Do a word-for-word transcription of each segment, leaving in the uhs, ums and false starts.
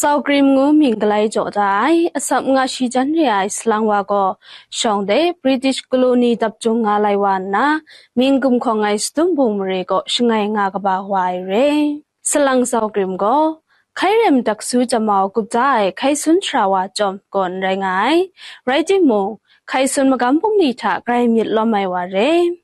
Tau Krim ngu mying galai jaw da ai, asap nga shi jan re ai salang wa gaw, shawng de British colony dap jung nga lai wa nna, mying gumhkawng ai Sadung Bung mare kaw shangai nga kaba wa ai re. Salang Zau Krim gaw, hkai rem daksu jamau gup da ai hkai sun sara wa chyawm gaw n rai nga ai. Rai timung, hkai sun magam bungli hta grai myit lawm ai wa re.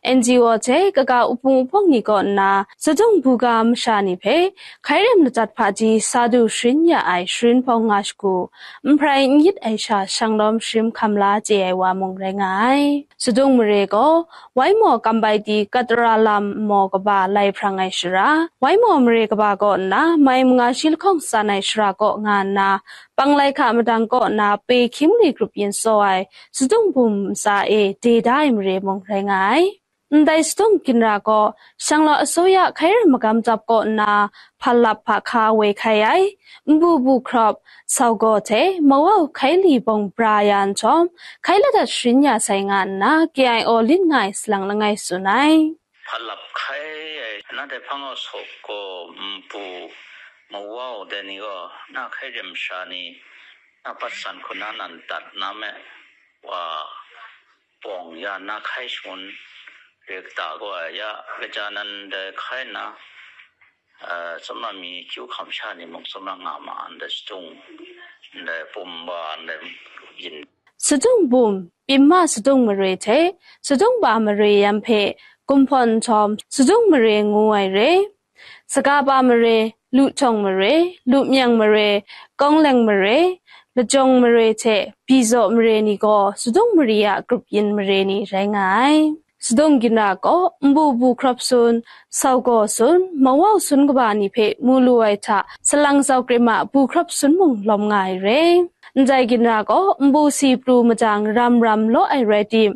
N G O hte kaga wupung wuphawng ni kaw nna, Sadung buga masha ni hpe hkai rem ladat hpaji sa du sharin ya ai sharin hpawng nga shagu, n hprai n yit ai sha shanglawm sharim hkam la chye ai wa mung rai nga ai. Sadung mare gaw, Waimo Kambaiti Katara lam nmaw kaba lai hprang ai shara, Waimo mare kaba kaw nna mai manga shi lahkawng san ai shara kaw nga nna, Panglai hka madang kaw nna pe hkying mali grup yin tsaw ai Sadung bum ntsa e de da ai mare mung rai nga ai. Ndai Sadung ginra gaw, Shanglawt Asoya hkai rem magam dap kaw nna, hpa lap hpa hka woi hkai ai, nbu bu hkrawp, sau gaw hte, mawau hkai li bawng bra ya nhtawm, hkai ladat sharin ya sai nga nna, K I O lit nga ai salang langai tsun ai. Hpa lap hkai ai, na dai hpang gaw sawk gaw, nbu, mawau dai ni gaw, na hkai rem sha ni, na patsan hku na nan dat na me, wa, bawng ya na hkai shangun re kata gaw ai ya, kaja nan dai hkai nna, eh, tsawmra mi kyu hkam sha ni mung tsawmra nga ma ndai Sadung, ndai bum wa, ndai yin. Sadung bum, pyi ma Sadung mare hte Sadung ba mare yan hpe gumhpawn nhtawm, Sadung mare ngu ai re. Saga ba mare, Lu Htawng mare, Lu Myang mare, Kawng Leng mare, Lajawng mare hte Bizaw mare ni gaw Sadung mare a grup yin mare ni rai nga ai. Sadung ginra gaw nbu bu hkrawp sun, sau gaw sun, mawau sun kaba ni hpe mu lu ai hta, Salang Zau Krim a bu hkrawp sun mung lawm nga ai re. Ndai ginra gaw nbu si pru majang ram ram law ai rai tim,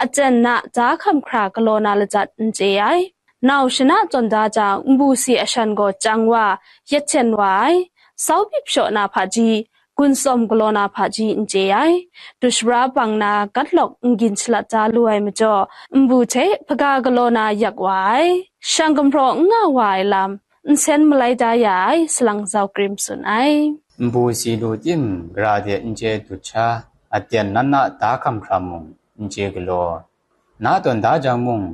aten na da hkam hkra galaw na ladat n chye ai. Nau shana tawn da jang, nbu si ashan gaw chyang wa, yet hten wa ai, sau bip shaw na hpaji, gun tsawm galaw na hpaji n chye ai, dushabra bang na gatlawk n-gyin shalat da lu ai majaw, nbu hte hpaga galaw na yak wa ai, shang gumhpraw n nga wa ai lam, nsen malai da ya ai, Salang Zau Krim tsun ai. Nbu si lu tim, gara de n chye dut sha, aten na na da hkam hkra mung n chye galaw, na tawn da jang mung,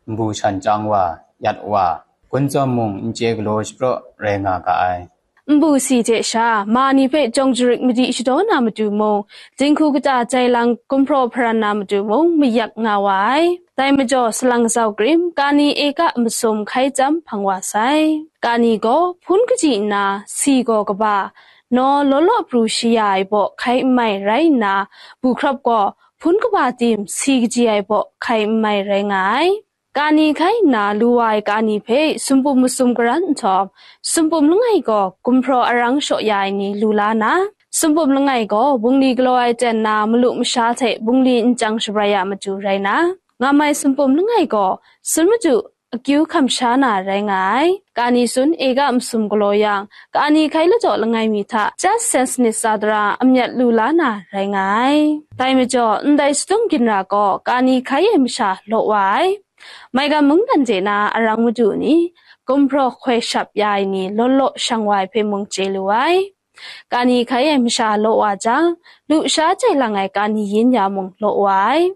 nbu shan chyang wa, yat wa, gun tsawm mung n chye galaw shapraw rai nga ga ai. Nbu si hte sha, ma ni hpe jawng jarik madi shadaw na matu mung, dinghku kata jai lang gumhpraw hparan na matu mung, mayak nga wa ai. Dai majaw, Salang Zau Krim, kani eka masum hkai chyam hpang wa sai. Kani gaw hpun kaji nna, si gaw kaba, naw law law pru shi ya ai baw hkai n mai rai nna, bu hkrawp gaw hpun kaba tim si kaji ai baw hkai n mai rai nga ai. Kani hkai nna lu wa ai kani hpe sumpum masum karan nhtawm, sumpum langai gaw gumhpraw arang shaw ya ai ni lu la na, sumpum langai gaw bungli galaw ai ten na malu masha hte bungli nchyang shabrai a matu rai na, ngam ai sumpum langai gaw sun madu akyu hkam sha na rai nga ai. Kani sun eka masum galaw yang, kani hkai ladaw langai mi hta jas sen sanit tsa tara amyat lu la na rai nga ai. Dai majaw, ndai Sadung ginra gaw kani hkai ai masha law wa ai. Maigan mungdan de na arang madu ni, gumhpraw hkoi shap ya ai ni law law shang wa ai hpe mung chye lu ai. Kani hkai ai masha law wa jang, lusha jai lang ai kani yin ya mung law wa ai.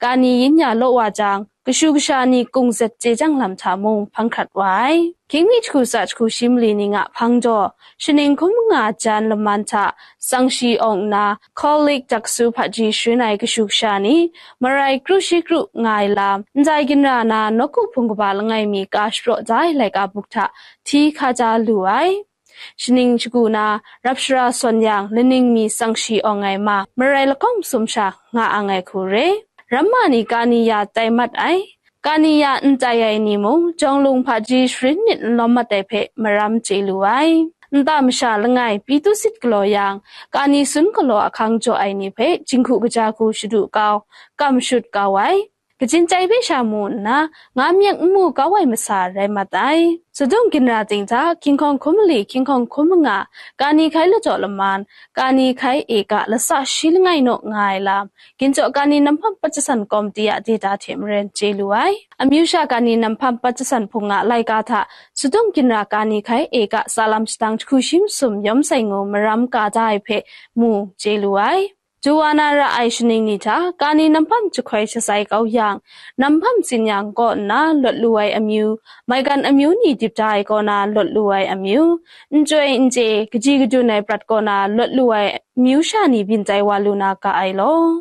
Kani yin ya law wa jang, kashu kasha ni kungzet chye jang lam hta mung hpang hkrat wa ai. Hkying mi jahku tsa jahku shi mali ning a hpang jaw, shaning hkum nga jan laman hta tsang shi awng nna, Catholic daksu hpaji sharin ai kashu kasha ni, marai kru shi kru nga ai lam, ndai ginra na nawku hpung kaba langai mi ka sharaw da ai laika buk hta hti hkaja lu ai. Shaning shagu na, rap shara sawn yang, laning mi tsang shi awng ai ma, marai lakawng masum sha nga ang ai hku re. Ramma ni kani ya tai mat ai, kani ya n tai ai ni mung, jawng lung hpaji sharin myit n lawm mat ai hpe maram chye lu ai. Nta masha langai pyi tu sit galaw yang, kani sun galaw ahkang jaw ai ni hpe jinghku kaja hku shadu kau, kam shut kau ai. Kachin chyai hpe sha mu nna, nga myek n mu kau ai masa rai mat ai. Sadung ginra ting hta, hkying hkawng hkum mali, hkying hkawng hkum manga, kani hkai ladaw laman, kani hkai eka lasa shi langai naw nga ai lam, Ginchawk Kani Namhpam Patjasan Komiti a data hte maren chye lu ai. Amyu sha Kani Namhpam Patjasan Hpung a laika hta, Sadung ginra kani hkai eka tsalam shadang jahku shi masum yawm sai ngu maram ka da ai hpe mu chye lu ai. Duwa na ra ai shaning ni hta, kani namhpam jahkoi shasai kau yang, namhpam tsin yang kaw nna lawt lu ai amyu, maigan amyu ni dip da ai kaw na lawt lu ai amyu, n chyoi n chye, kaji kadun ai prat kaw na lawt lu ai amyu sha ni byin tai wa lu na ga ai law.